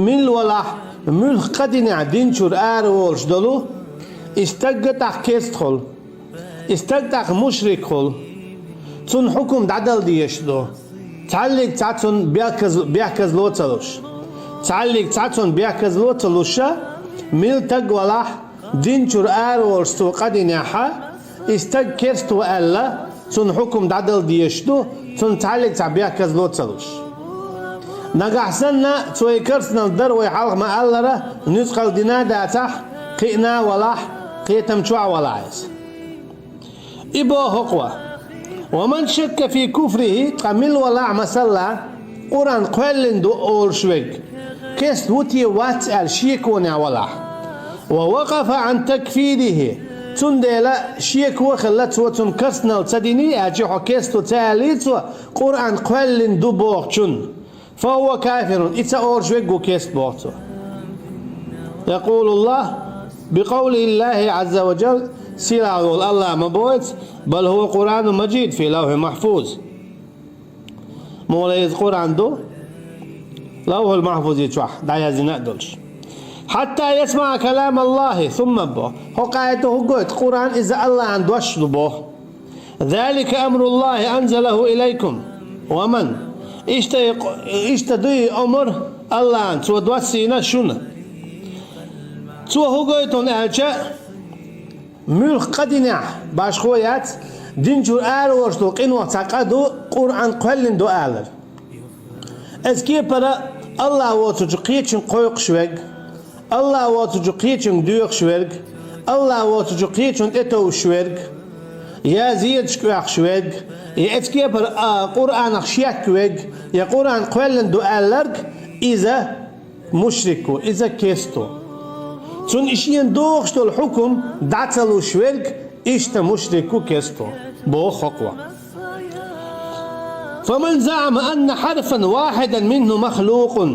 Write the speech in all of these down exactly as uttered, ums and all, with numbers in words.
Милла валахь, муьлхха къа динехь дин чуьра ара волуш долу, и стаг а тӀаккха керста хуьлу, и стаг тӀаккха мушрик хуьлу, цунна хьукум дӀадала дезаш ду, цхьаллиг цхьа цунна бехказло ца луш. Цхьаллиг цхьа цунна бехказло ца луш, милла стаг валахь, дин чуьра ара волуш цо къа динехь, и стаг керста ву аьлла, цунна хьукум дӀадала дезаш ду, цунна цхьаллиг цхьа бехказло ца луш. Нагахь санна, цо и керстанал дар вай хьалха ма-аллара, нуьцкъала дина а дацахь, кхиъна а валахь, кхетам чохь а валахь иза. И боху хӀокхо: «Ва ман шакка фи куфрихи», ткъа милла валахь, масала, Къуръан кхоьллина ду олуш верг, керста ву те, вац аьлла шеконехь валахь. «Ва вакъафа ан такфирихи», цундела шеко а хилла, цо цунна керстанал ца диний, аьлча хьо керста ву ца аьллий цо, Къуръан кхоьллина ду бохучунна. «Фа хува кафирун», и ца олуш верг ву керста боху цо. Якъулуллах, бикъавлиллахи Ӏазза ва джал, сийлахь волу Аллах ма боху: «Бал хува Къуръанун маджид фи лавхи махфуз». Муха иза Къуръан ду, Лавхул Махфузи чохь дӀаяздина а долуш. «Хьатта ясмаъа калам Аллахи, сумма», бо. ХӀокху аято хӀун гойту, Къуръан иза Аллахьан дош ду боху. «Залика амруллахи анзалаху илайкум». Ва ман. Иштта и къ-, иштта ду и омар Аллахьан, цо доссийна шуна. Цо хӀун гойту аьлча, муьлхха къа динехь, башхо яц, дин чуьра ара волуш долу къинойх цхьа къа ду, Къуръан кхоьллина ду алар. Иза кепара Аллах воцучу кхечуьнга кхойкхуш верг, Аллах воцучу кхечуьнга доьхуш верг, Аллах воцучу кхечунна тӀетовжуш верг, я зедашка оьхуш верг, я иза кепара, а, Къуръанах шек верг, я Къуръан кхоьллина ду аьлларг, иза мушрик ву, иза керста ву. Цунна и шена догӀуш долу хьукум дӀа ца луш верг, иштта мушрик ву, керста ву, боху хӀокхо. «Фаман заъама анна хьарфан вахьидан минху махлукъун».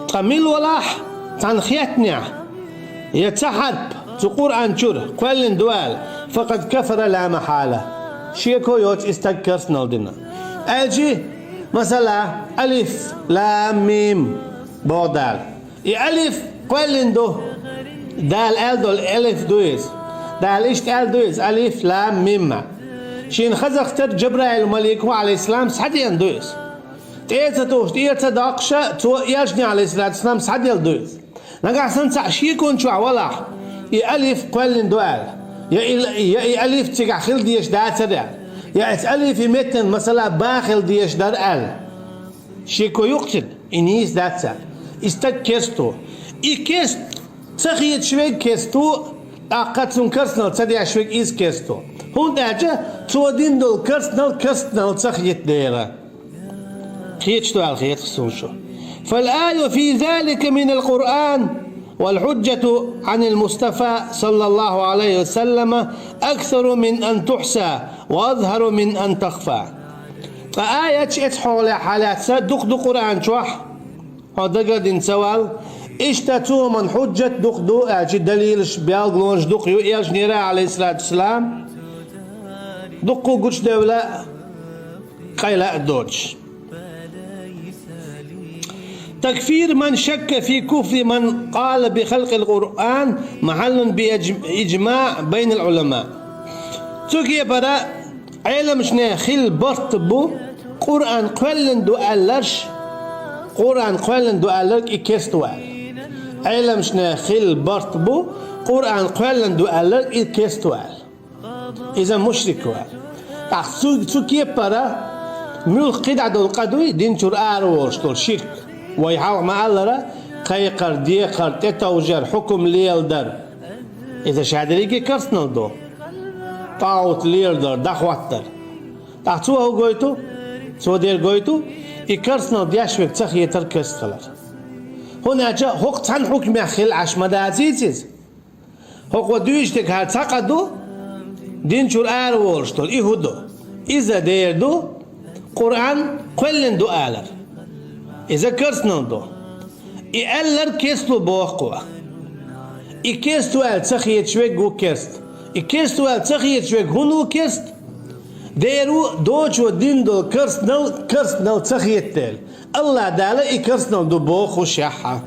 Ткъа милла валахь, цхьана хеттанехь, я цхьа хьарп цу Къуръан чуьра кхоьллина ду аьлла, «факъад кафара ла махьала». Шеко йоцу, и стаг керстанал дина. Аьлчи, масала, алиф, лам, мим боху Дала. И алиф кхоьллина ду. Дала аьлла долу алиф ду иза. Дала иштта аьлла ду иза: «Алиф, лам, мим». Шена хазахтара Джабраил малико, алейхиссалам, схьадеана ду иза. ТӀе а ца тухуш, тӀе а ца доккхуша, цо элчане, алейхиссалату вассалам, схьаделла ду иза. Нагахь санна цхьаъ шекон чохь валахь, и алиф кхоьллина ду аьлла, я и, я и алиф цигахь хила дезаш дацара аьлла, я эцу алифе меттана, масала, ба хила дезаш дара аьлла. Шеко юкъ цуьнан, и нийса дац аьлла. И стаг керста ву. И керста ца хеташ верг керста ву, тӀаккха цунна керстанал ца деш верг, иза керста ву. ХӀунда аьлча цо дина долу керстанал керстанал ца хета дела. Кхеташ ду аьлла хета суна шу. «Фал аю фи залика минал Къуръан, вал хьуджату анил Мустафа, саллаллаху алейхи ва саллама, аксару мин ан тухьса, ва азхару мин ан тахфа». Ткъа аяташ эцу хьолехь хьалаьцна дукха ду Къуръан чохь, хьо дагардина ца вал. Иштта цу хӀуманна хьуджат дукха ду, аьлчи далилаш, белгалонаш дукха ю элчанера, алейхиссалату вассалам, дуккха гучудевлла, къайла а доцуш. «Такфир ман шакка фи куфри ман къала би халкъил Къуръан махьаллун би иджмаъ байнал Ӏулама». Цу кепара Ӏеламчане хилла барт бу, Къуръан кхоьллина ду аьлларш, Къуръан кхоьллина ду аьлларг и керста ву аьлла. Ӏеламчане хилла барт бу, Къуръан кхоьллина ду аьлларг и керста ву аьлла. Иза мушрик ву аьлла. ТӀаккха цу, цу кепара муьлхха кхидӀа долу къа дуй, дин чуьра ара волуш долу ширк. Вай хьалха ма-аллара, кхайкхар, дехар, тӀетовжар, хьукум леладар. Иза шадерриге керстанал ду. ТӀагӀут леладар, дӀахӀоттар. ТӀаккха цо хӀун гойту? Цо дера гойту, и керстанал деш верг ца хетар керста хилар. ХӀунда аьлча хӀокху цхьана хьукмех хилла Ӏаш ма дацийца иза. ХӀокхо дуьйцу дерг хӀара цхьа къа ду, дин чуьра ара волуш долу, и хӀун ду? Иза дера ду, Къуръан кхоьллина ду алар. Иза керстанал ду. И аьлларг керста ву боху кхо. И керста ву аьлла ца хеташ верг ву керста. И керста ву аьлла ца хеташ верг хӀунда ву керста? Дера ву, доцо дина долу керстанал, керстанал ца хета дела. Аллах Дала и керстанал ду боху шехьа.